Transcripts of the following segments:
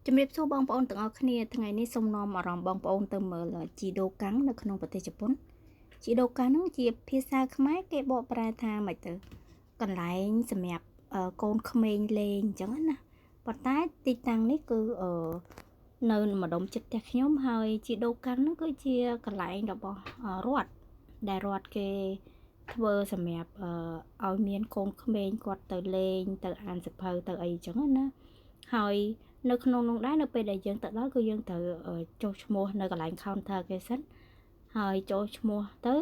ជំរាបសួរបងប្អូនទាំងអស់គ្នាថ្ងៃនេះសូមនាំអារម្មណ៍បងប្អូនទៅមើលជីដូកាំងនៅក្នុងប្រទេសជប៉ុនជីដូកាំងហ្នឹងជាភាសាខ្មែរគេបកប្រែថាម៉េចទៅកន្លែងសម្រាប់កូនក្មេងលេងអញ្ចឹងណាប៉ុន្តែទីតាំងនេះគឺនៅម្ដុំចិត្តផ្ទះខ្ញុំហើយជីដូកាំងហ្នឹងគឺជាកន្លែងរបស់រដ្ឋដែលរដ្ឋគេធ្វើសម្រាប់ឲ្យមានកូនក្មេងគាត់ទៅលេងទៅអានសៀវភៅទៅអីអញ្ចឹងណាហើយនៅក្នុងនោះដែរនៅពេលដែលយើងទៅដល់គឺយើងត្រូវចុះឈ្មោះនៅកន្លែង counter គេសិនហើយចូលឈ្មោះទៅ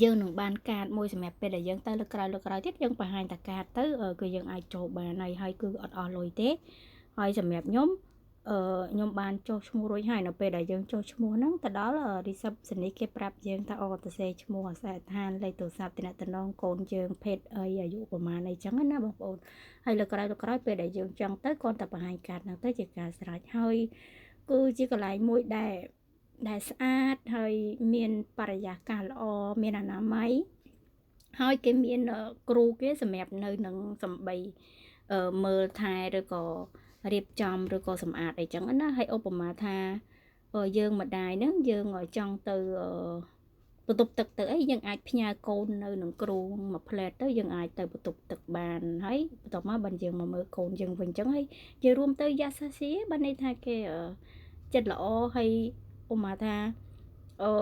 យើងនឹងបានកាតមួយសម្រាប់ពេលដែលយើងទៅលើក្រោយលើក្រោយទៀតយើងបង្ហាញតាកាតទៅគឺយើងអាចចូលបានហើយហើយគឺអត់អស់លុយទេហើយសម្រាប់ខ្ញុំខ្ញុំបានចុះឈ្មោះរួចហើយនៅពេលដែលយើងចុះឈ្មោះហ្នឹងទៅដល់ receptionist គេប្រាប់យើងថាអូទៅសេឈ្មោះអាសយដ្ឋានលេខទូរស័ព្ទតំណងកូនយើងភេទអីអាយុប្រហែលអីចឹងណាបងប្អូនហើយលើក្រោយលើក្រោយពេលដែលយើងចង់ទៅគ្រាន់តែបង្ហាញកាតហ្នឹងទៅជាការស្រេចហើយគឺជាកន្លែងមួយដែលស្អាតហើយមានបរិយាកាសល្អមានអនាម័យហើយគេមានគ្រូគេសម្រាប់នៅនឹងសំបីមើលថែឬក៏រៀបចំឬក៏សម្អាតអីចឹងណាហើយឧបមាថាយើងម្ដាយហ្នឹងយើងចង់ទៅបន្ទប់ទឹកទៅអីយើងអាចផ្ញើកូននៅនឹងគ្រូមួយផ្លែតទៅយើងអាចទៅបន្ទប់ទឹកបានហើយបន្ទាប់មកបានយើងមកមើលកូនយើងវិញចឹងហើយនិយាយរួមទៅយ៉ាសាស៊ីបានន័យថាគេចិត្តល្អហើយឧបមាថាអឺ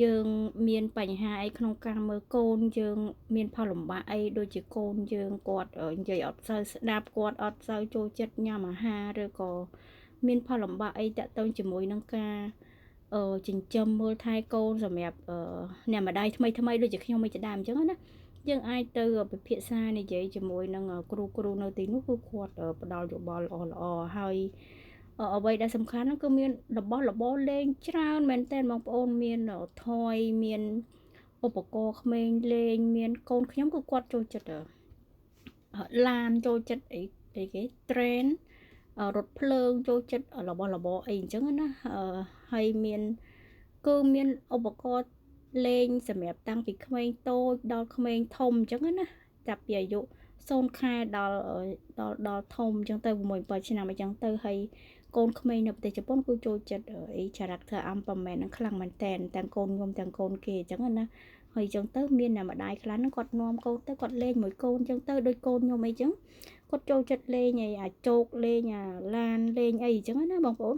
យើងមានបញ្ហាអីក្នុងការមើលកូនយើងមានផលលំបាកអីដូចជាកូនយើងគាត់និយាយអត់សូវស្ដាប់គាត់អត់សូវចូលចិត្តញ៉ាំអាហារឬក៏មានផលលំបាកអីតាក់ទងជាមួយនឹងការចិញ្ចឹមមើលថែកូនសម្រាប់អ្នកម្ដាយថ្មីថ្មីដូចជាខ្ញុំមិនជាដើមអញ្ចឹងណាយើងអាចទៅពិភាក្សានិយាយជាមួយនឹងគ្រូគ្រូនៅទីនោះគឺគាត់ផ្ដល់យោបល់ល្អល្អហើយអ្វីដែលសំខាន់ហ្នឹងគឺមានរបស់របរលេងច្រើនមែនតើបងប្អូនមានថយមានឧបករណ៍ក្មេងលេងមានកូនខ្ញុំគឺគាត់ចូលចិត្តឡានចូលចិត្តអីអីគេ train រថភ្លើងចូលចិត្តរបស់របរអីអញ្ចឹងណាហើយមានគឺមានឧបករណ៍លេងសម្រាប់តាំងពីក្មេងតូចដល់ក្មេងធំអញ្ចឹងណាចាប់ពីអាយុ0ខែដល់ដល់ដល់ធំអញ្ចឹងទៅ6 7ឆ្នាំអញ្ចឹងទៅហើយកូនក្មេងនៅប្រទេសជប៉ុនគឺចូលចិត្តអី character Anpanman ហ្នឹងខ្លាំងមែនតែនទាំងកូនខ្ញុំទាំងកូនគេអញ្ចឹងណាហើយអញ្ចឹងទៅមានអ្នកម្ដាយខ្លះហ្នឹងគាត់នាំកូនទៅគាត់លេងមួយកូនអញ្ចឹងទៅដូចកូនខ្ញុំអីចឹងគាត់ចូលចិត្តលេងអីអាចោកលេងអាឡានលេងអីអញ្ចឹងណាបងប្អូន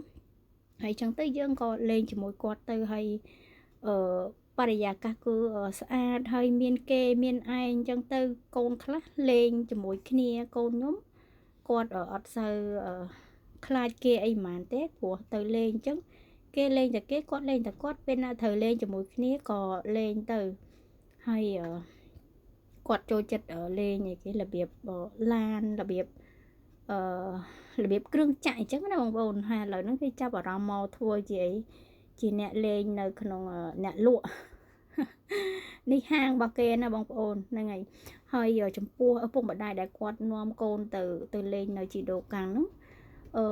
ហើយអញ្ចឹងទៅយើងក៏លេងជាមួយគាត់ទៅហើយអឺបរិយាកាសគឺស្អាតហើយមានគេមានឯងអញ្ចឹងទៅកូនខ្លះលេងជាមួយគ្នាកូនខ្ញុំគាត់អត់សូវខ្លាចគេអីហ្មងទេព្រោះទៅលេងអញ្ចឹងគេលេងតែគេគាត់លេងតែគាត់ពេលណាត្រូវលេងជាមួយគ្នាក៏លេងទៅហើយគាត់ចូលចិត្តលេងអីគេរបៀបឡានរបៀបអឺរបៀបគ្រឿងចាក់អញ្ចឹងណាបងប្អូនហើយឥឡូវហ្នឹងគេចាប់អារម្មណ៍មកធ្វើជាអីជាអ្នកលេងនៅក្នុងអ្នកលក់នេះហាងរបស់គេណាបងប្អូនហ្នឹងហើយហើយចំពោះឪពុកម្ដាយដែលគាត់នាំកូនទៅទៅលេងនៅជីដូកាំងហ្នឹងអឺ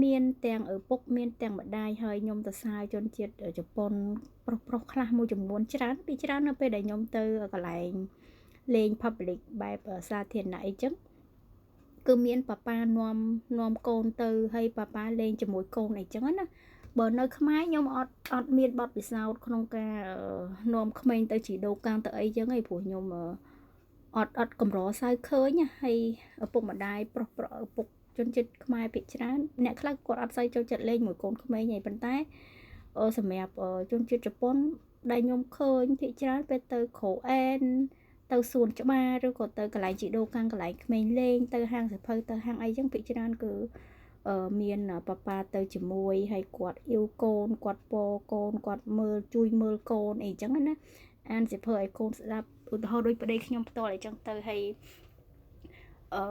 មានទាំងឪពុកមានទាំងម្ដាយហើយខ្ញុំទៅសើជនជាតិជប៉ុនប្រុសប្រុសខ្លះមួយចំនួនច្រើនពីច្រើននៅពេលដែលខ្ញុំទៅកន្លែងលេង public បែបសាធារណៈអីចឹងគឺមានប៉ាប៉ានាំនាំកូនទៅហើយប៉ាប៉ាលេងជាមួយកូនអីចឹងណាបើនៅខ្មែរខ្ញុំអត់អត់មានបទពិសោធន៍ក្នុងការនាំក្មេងទៅជីដូកាំងទៅអីចឹងឯងព្រោះខ្ញុំអត់អត់កម្រសៅឃើញហើយឪពុកម្ដាយប្រុសប្រុសឪពុកជនជាតិខ្មែរភាគច្រើនអ្នកខ្លះគាត់អត់សូវចូលចិត្តលេងមួយកូនក្មេងឯងប៉ុន្តែសម្រាប់ជនជាតិជប៉ុនដែលខ្ញុំឃើញភាគច្រើនពេលទៅក្រូអែនទៅសួនច្បារឬក៏ទៅកន្លែងជីដូកាំងកន្លែងក្មេងលេងទៅហាងសភៅទៅហាងអីចឹងភាគច្រើនគឺមានប៉ាប៉ាទៅជាមួយហើយគាត់អ៊ីវកូនគាត់ពកូនគាត់មើលជួយមើលកូនអីចឹងណាអានសៀវភៅឲ្យកូនស្ដាប់ឧទាហរណ៍ដូចប្តីខ្ញុំផ្ទាល់អីចឹងទៅហើយអឺ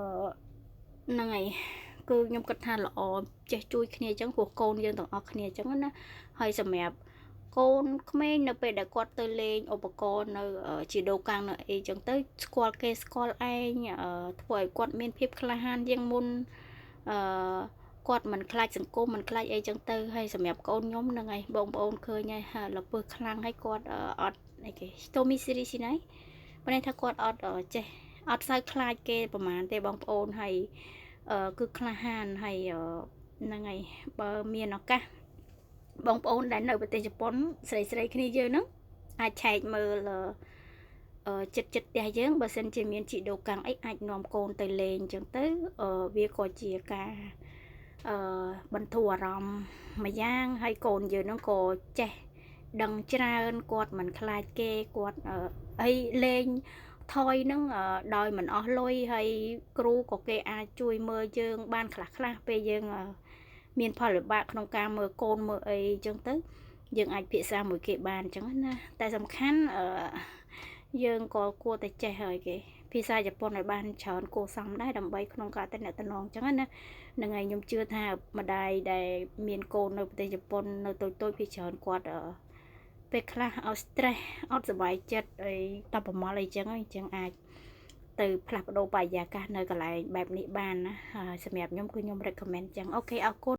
ហ្នឹងហើយគឺខ្ញុំគិតថាល្អចេះជួយគ្នាអញ្ចឹងព្រោះកូនយើងទាំងអស់គ្នាអញ្ចឹងណាហើយសម្រាប់កូនក្មេងនៅពេលដែលគាត់ទៅលេងឧបករណ៍នៅជាដូកាំងនៅអីចឹងទៅស្គាល់គេស្គាល់ឯងធ្វើឲ្យគាត់មានភាពក្លាហានជាងមុនអឺគាត់មិនខ្លាចសង្គមមិនខ្លាចអីចឹងទៅហើយសម្រាប់កូនខ្ញុំហ្នឹងហើយបងប្អូនឃើញហើយលពើខ្លាំងហើយគាត់អត់អីគេស្តូមីស៊ីរីស៊ីណៃប៉ុន្តែថាគាត់អត់ចេះអត់សូវខ្លាចគេប្រហែលទេបងប្អូនហើយគឺក្លាហានហើយ ហ្នឹងហើយបើមានឱកាសបងប្អូនដែលនៅប្រទេសជប៉ុនស្រីស្រីគ្នាយើងហ្នឹងអាចឆែកមើលចិត្តចិត្តផ្ទះយើងបើសិនជាមានជីដូកាំងអីអាចនាំកូនទៅលេងអញ្ចឹងទៅវាក៏ជាការអឺបន្ធូរអារម្មណ៍មួយយ៉ាងហើយកូនយើងហ្នឹងក៏ចេះដឹងច្រើនគាត់មិនខ្លាចគេគាត់អីលេងថយនឹងដោយមិនអស់លុយហើយគ្រូក៏គេអាចជួយមើលយើងបានខ្លះខ្លះពេលយើងមានផលវិបាកក្នុងការមើលកូនមើលអីអញ្ចឹងទៅយើងអាចពិភាក្សាមួយគេបានអញ្ចឹងណាតែសំខាន់អឺយើងក៏គួរតែចេះហើយគេភាសាជប៉ុនឲ្យបានច្រើនគួរសមដែរដើម្បីក្នុងការតំណតំណងអញ្ចឹងណាហ្នឹងហើយខ្ញុំជឿថាម្ដាយដែលមានកូននៅប្រទេសជប៉ុននៅតូចតូចពីច្រើនគាត់ពេលខ្លះឲ្យ stress អត់សប្បាយចិត្តអីតបប្រមល់អីចឹងអញ្ចឹងអាចទៅផ្លាស់ប្ដូរបរិយាកាសនៅកន្លែងបែបនេះបានណាសម្រាប់ខ្ញុំគឺខ្ញុំ recommend ចឹង។ OK អរគុណ។